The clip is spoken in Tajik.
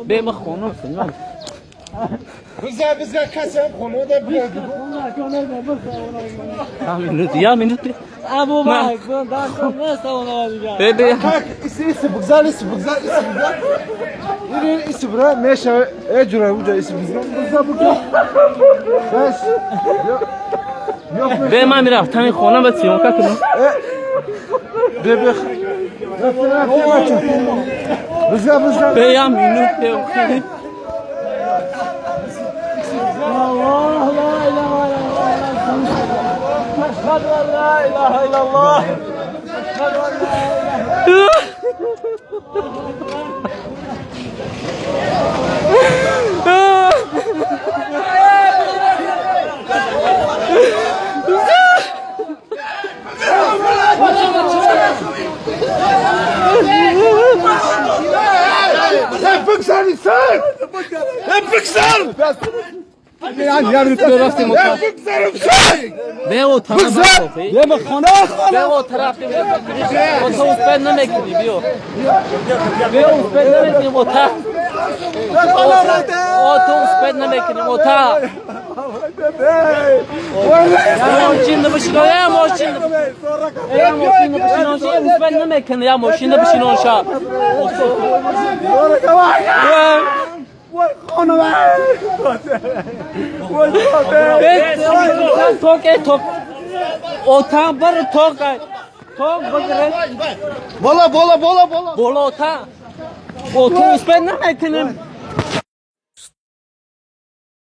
Бе ма хонум синам. Биза биза касам хонуда биё. Я минут, я минут. Абу Бакр, да, Бе бе. Как иси иси бигзар иси бигзар иси бигзар. Ири иси бра меша э ҷура уҷа иси бигзар бигзар бигзар. Бес. Ёқ. Бе ман мерафтам хона ба съёмка кунам. Бе бе. Рафта рафта бача. Бизга бизга. Бе я минут бе. الله لا اله الا الله اشهد ان لا اله الا الله اشهد ان لا اله. Бигзари сар. Бигзар. Рафтем. Бе о тараф. Бе ма хона Бе о тараф. О то успеть намекунӣ биё. Бе успеть намекунӣ о та. О то успеть намекунӣ о та. Я мошин бишино, я мошин. Я мошин бишино, успеть намекунӣ, я мошин бишино ша. Ток э ток. Отан бар ток. Ток бигире. Бола бола бола бола. Боло ота. О то успеть намекунем.